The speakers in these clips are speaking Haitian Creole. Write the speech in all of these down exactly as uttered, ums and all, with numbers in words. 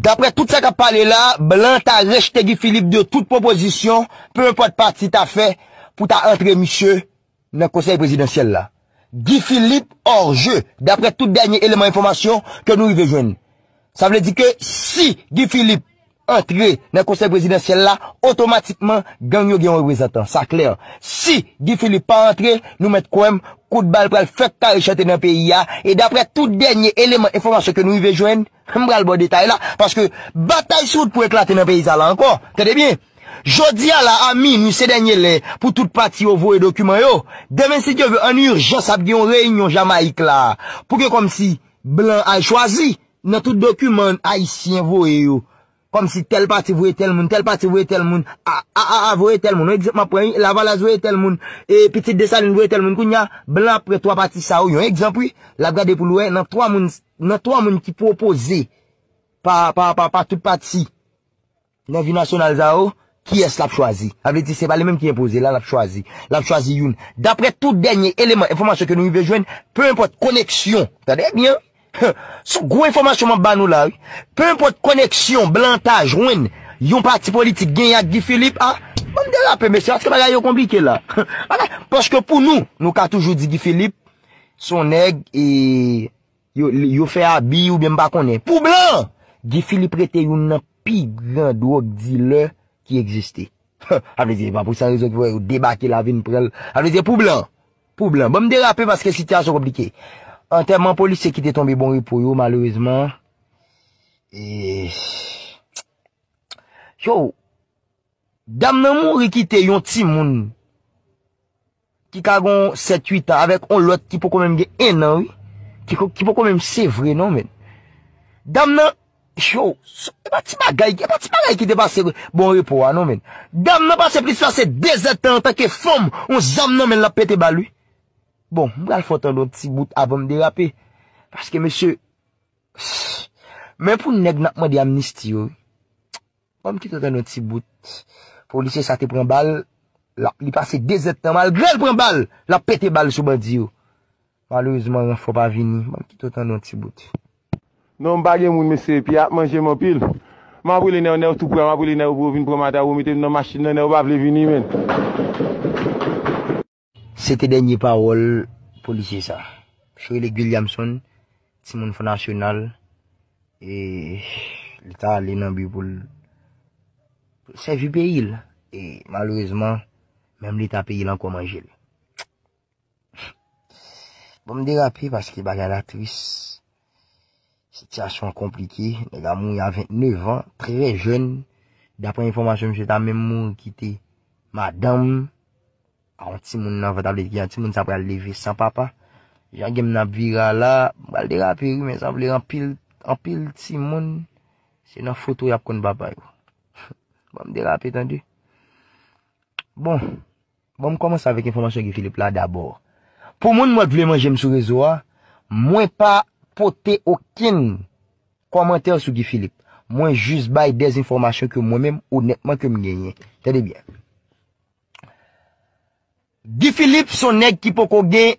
Daprè tout sa k ap pale la, blan ta rejte Guy Philippe de tout pwopozisyon, pe enpòt pati ta fè pou ta antre misye nan konsèy prezidansyèl la. Guy Philippe hors jeu, daprè tout dènye eleman enfòmasyon ke nou rive jwenn. Sa vle di ke si Guy Philippe antre nan konsèy prezidansyèl la, otomatikman gang yo gen yon reprezantan. Sa klè. Si Guy Philippe pa antre, nou mèt kwè m, kout bal pral fèk kare chante nan peyi a. E daprè tout dènye eleman enfòmasyon ke nou rive jwenn, m pral ba w detay la, paske batay sou wout pou eklate nan peyi sa la ankò. Tande byen. Jodi a la, a minwi, se dènye lè pou tout pati yo voye dokiman yo. Demen, si Dye vle, an ijans, ap gen yon reyinyon Jamayik la, pou ke kòmsi blan al chwazi nan tout dokiman ayisyen voye yo. Kòmsi tèl pati voye tèl moun, tèl pati voye tèl moun, A A A voye tèl moun. Yon egzanp m ap pran, wi, Lavalas voye tèl moun, e Pitit Desalin voye tèl moun. Kounye a, blan ap pran twa pati sa yo, yon egzanp, wi, l ap gade pou l wè nan twa moun, nan twa moun ki pwopoze pa, pa, pa, pa tout pati nan vi nasyonal sa yo, kiyès l ap chwazi. Sa vle di, se pa li menm ki enpoze la, l ap chwazi. L ap chwazi youn. Daprè tout dènye eleman enfòmasyon ke nou rive jwenn, pe enpòt koneksyon, tande byen, se gwo enfòmasyon m ap ba nou la, wi. Pe enpòt koneksyon blan ta jwenn yon pati politik genyen ak Guy Philippe, a, ban m derape, mesye, paske bagay yo konplike la. Bagay, paske pou nou, nou ka toujou di Guy Philippe, se yon nèg, e, yo, yo fè abi oubyen m pa konnen. Pou blan, Guy Philippe rete youn nan pi gran dwòg dilè ki egziste. Sa vle di, se pa pou san rezon ki fè yo debake la vin pran l. Sa vle di, pou blan, pou blan. Ban m derape paske sitiyasyon konplike. Antèman polisye ki te tonbe bon repo yo, malerezman. E, yo, dam nan mouri kite yon timoun ki ka gon sèt uit an avèk yon lòt ki poko menm gen en an, wi. Ki, ko- ki poko menm sevre non, men. Dam nan, yo, e pa ti bagay, e pa ti bagay ki te pase bon repo a non, men. Dam nan pase plis pase de zèdtan antanke fanm, yon zam nan men l ap pete bal, wi. Bon, m pral fè w tande yon ti bout avan m derape. Paske, mesye, men pou nèg n ap mande amnisti yo, wi. Ban m kite w tande yon ti bout. Polisye sa te pran bal, l ap, li pase de zèdtan, malgre l pran bal, l ap pete bal sou bandi yo. Malerezman, ranfò pa vini. Ban m kite w tande yon ti bout. Non, m pa gen moun, mesye, epi y ap manje m anpil. M ap rele nèg yo, nèg yo tou prè, m ap rele nèg yo pou yo vin pran m atè yo, mete m nan machin nan, nèg yo pa vle vini, menn. Se te dènye pawòl polisye sa. Misye rele Guilliamson, timoun Fon Nasyonal, e li ta ale nan bi pou l, pou l sèvi peyi l. E malerezman, menm Leta peyi l ankò manje l. Bon, m derape paske bagay la tris. Sitiyasyon an konplike. Nèg la mouri a vennèf an, trè jèn. Daprè enfòmasyon, misye ta menm mouri kite madanm a yon timoun nan vant, sa vle di yon timoun sa pral leve san papa. Jan game nan ap vire a la, m pral derape, wi, men sanble anpil, anpil timoun, se nan foto y ap konn papa yo. Bon, m derape, tande. Bon, Bon, m kòmanse avèk enfòmasyon Guy Philippe la dabò. Pou moun mwen k vle manje m sou rezo a, mwen pa pote okenn kòmantè sou Guy Philippe. Mwen jis bay dèzenfòmasyon ke mwen menm, onètman, ke m genyen. Tande byen. Guy Philippe se yon nèg ki poko gen,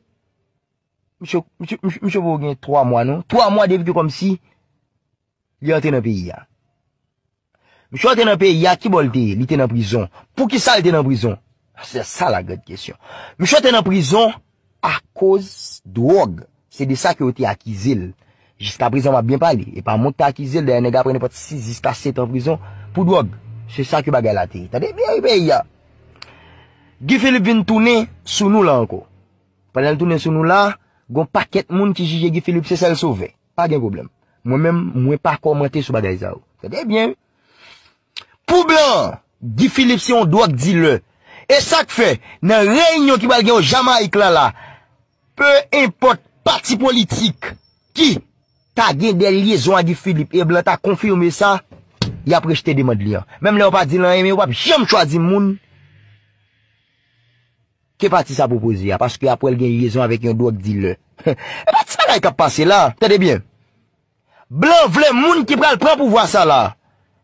misye, misye, misye, misye poko gen twa mwa, non. Twa mwa depi ke kòmsi li antre nan peyi a. Misye antre nan peyi a, ki bò l te ye? Li te nan prizon. Poukisa l te nan prizon? Se sa la grande question. Misye te nan prizon akoz dwòg. Se de sa ke yo te akize l. Jiskaprezan, m ap byen pale. E pa mwen ki te akize l, dayè nèg la pran nenpòt sis jiska sèt an prizon pou dwòg. Se sa ke bagay la te ye. Tande byen, wi, peyi a. Guy Philippe vin tounen sou nou la ankò. Pandan l tounen sou nou la, gon pakèt moun ki jije Guy Philippe se sèl sovè. Pa gen pwoblèm. Mwen menm, mwen pa kòmante sou bagay sa yo. Tande byen, wi. Pou blan, Guy Philippe se yon dwòg dilè. E sa k fè, nan reyinyon ki pral gen o Jamayik la la, pe enpòt pati politik ki ta gen de lyezon a Guy Philippe e blan ta konfime sa, y ap rejte demann li an. Menm lè yo pa di l anyen, men yo p ap janm chwazi moun ke pati sa pwopoze a, paske y ap wè l gen lyezon avèk yon dwòg dilè. E pa ti bagay k ap pase la, tande byen. Blan vle moun ki pral pran pouvwa sa la.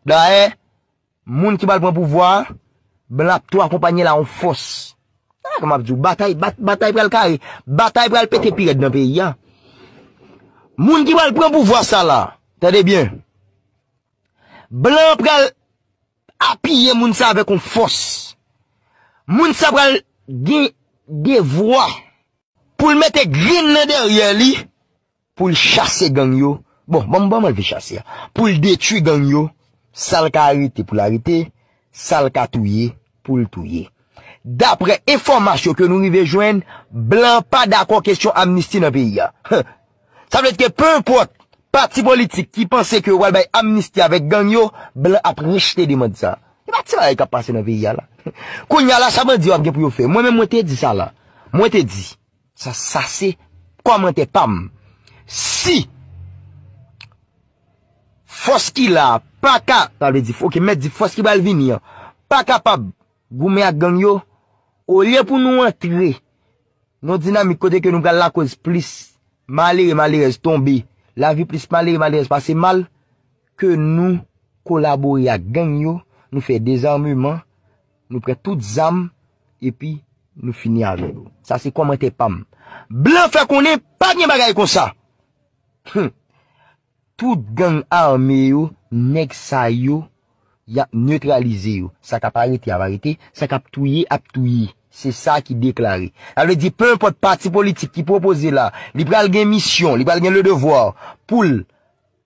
Dayè, moun ki pral pran pouvwa a, blan ap tou akonpanye l a yon fòs. A, kòman m ap di w, batay, bat-, batay pral kare, batay pral pete pi rèd nan peyi a. Moun ki pral pran pouvwa sa la, tande byen. Blan pral apiye moun sa avèk yon fòs. Moun sa pral gen devwa pou l mete grenn nan dèyè li, pou l chase gang yo. Bon, bon, bon, mwen vle chase a. Pou l detwi gang yo, sa l ka arete pou l arete, sa l ka touye pou l touye. Daprè enfòmasyon ke nou rive jwenn, blan pa dakò kesyon amnisti nan peyi a. Sa vle di ke pe enpòt pati politik ki panse ke yo pral bay amnisti avèk gang yo, blan ap rejte demann sa. E pa ti bagay k ap pase nan peyi a la. Kounye a la, sa bandi yo ap gen pou yo fè. Mwen menm, mwen te di sa la. Mwen te di, sa, sa se kòmantè pa m. Si fòs ki la a pa ka, sa vle di, ok, mèt di fòs ki pral vini an, pa kapab goumen ak gang yo, olye pou nou antre nan yon dinamik kote ke nou pral lakoz plis malere, malerèz tonbe, lavi plis malere, malerèz pase mal, ke nou kolabore ak gang yo, nou fè dezameman, nou pran tout zam, epi nou fini avè yo. Sa se kòmantè pa m. Blan fè konnen pa gen bagay konsa. Hum. Tout gang ame yo, nèg sa yo, y ap netralize yo. Sa k ap arete, ap arete. Sa k ap touye, ap touye. Se sa ki deklare. Sa vle di, pe enpòt pati politik ki pwopoze la, li pral gen misyon, li pral gen le devwa pou l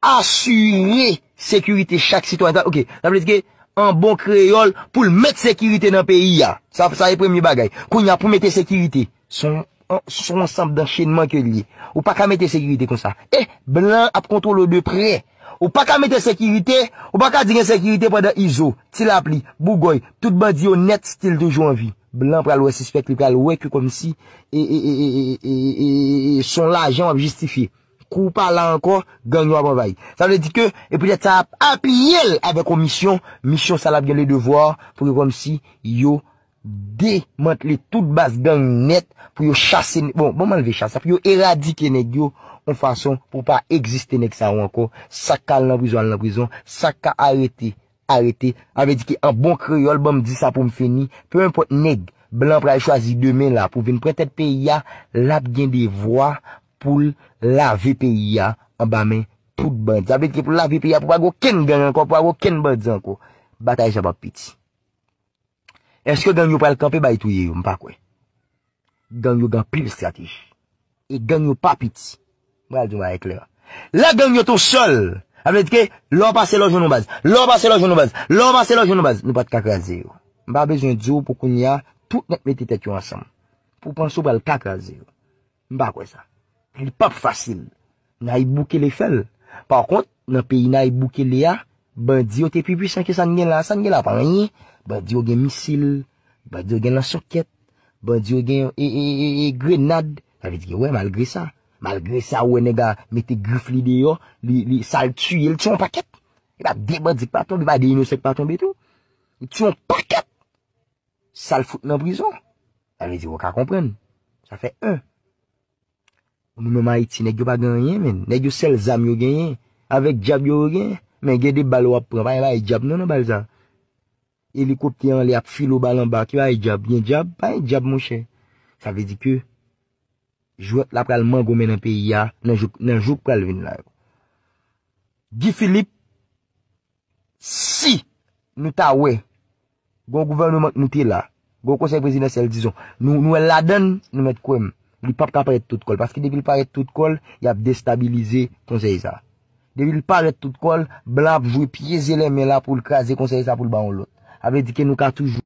asire sekirite chak sitwayen. Ok, sa vle di ke, an bon kreyòl, pou l met sekirite nan peyi a. Sa, sa e premye bagay. Kounye a, pou mete sekirite, se yon, se yon ansanm danchenman ke l ye. Ou pa ka mete sekirite konsa. E, blan ap kontwole w de prè. Ou pa ka mete sekirite, ou pa ka di gen sekirite pandan Izo, Ti Lapli, Bougòy, tout bandi yo nèt, still toujou an vi. Blan pral wè sispèk, li pral wè ke kòmsi, e, e, se yon lajan w ap jistifye. Kou w pa la ankò, gang yo ap anvayi. Sa vle di ke, e poutèt sa ap apiye l avèk yon misyon, misyon sa l ap gen le devwa pou yo kòmsi yo demantle tout baz gang nèt, pou yo chase, bon, bon, m anlve chase, pou yo eradike nèg yo yon fason pou pa egziste nèg sa yo ankò. Sa k ka al nan prizon, al nan prizon. Sa k ka arete, arete. Sa vle di ke an bon kreyòl, ban m di sa pou m fini, pe enpòt nèg blan pral chwazi demen la pou vin pran tèt peyi a, l ap gen devwa pou l lave peyi a anba men tout bandi. Sa vle di ke pou l lave peyi a, pou pa gen okenn gang ankò, pou pa gen okenn bandi ankò. Batay sa p ap piti. Èske gang yo pral kanpe bay touye yo? M pa kwè. Gang yo gen anpil estrateji. E gang yo pa piti. M pral di w bagay klè. Lè gang yo tou sèl, sa vle di ke lè w pase lè w jwenn yon baz, lè w pase lè w jwenn yon baz, lè w pase lè w jwenn yon baz, nou pa t ka kraze yo. M pa bezwen di w pou kounye a, tout nèt mete tèt yo ansanm. Pou w panse w pral ka kraze yo. M pa kwè sa. Li p ap fasil. Nayib Bukele fè l. Pa kont, nan peyi Nayib Bukele a, bandi yo te pi pwisan ke sa n gen la. Sa n gen la pa anyen. Bandi yo gen misil, bandi yo gen lansokèt, bandi yo gen e, e, e, e, grenad. Sa vle di ke, wè, malgre sa, malgre sa, ou wè nèg la mete grif li deyò, li, li, sa l tiye, l tiye yon pakèt. E pa de bandi k pa tonbe, pa de inosan k pa tonbe tou. Li tiye yon pakèt. Sa l fout nan prizon. Sa vle di, ou ka konprann. Sa fè en. Nou menm Ayiti, nèg yo pa gen anyen, menn. Nèg yo sèl zam yo genyen. Avèk djab yo, yo genyen. Men gen de bal w ap pran. Pa gen bagay djab non nan bal sa. Elikoptè anlè ap file w bal anba. Ki bagay djab? Gen djab? Pa gen djab, monchè. Sa vle di ke jwèt la pral mangonmen nan peyi a, nan jou, nan jou k pral vin la yo. Guy Philippe, si nou ta wè, gon gouvènman k moute la, gon konsèy prezidansyèl, dizon, nou, nou wè l ladann, nou mèt kwè m, li p ap ka parèt tout kò l, paske depi l parèt tout kò l, y ap destabilize konsèy sa. Depi l parèt tout kò l, blan ap jwe pye zye lèmen la pou l kraze konsèy sa, pou l ba yon lòt. Sa vle di ke nou ka toujou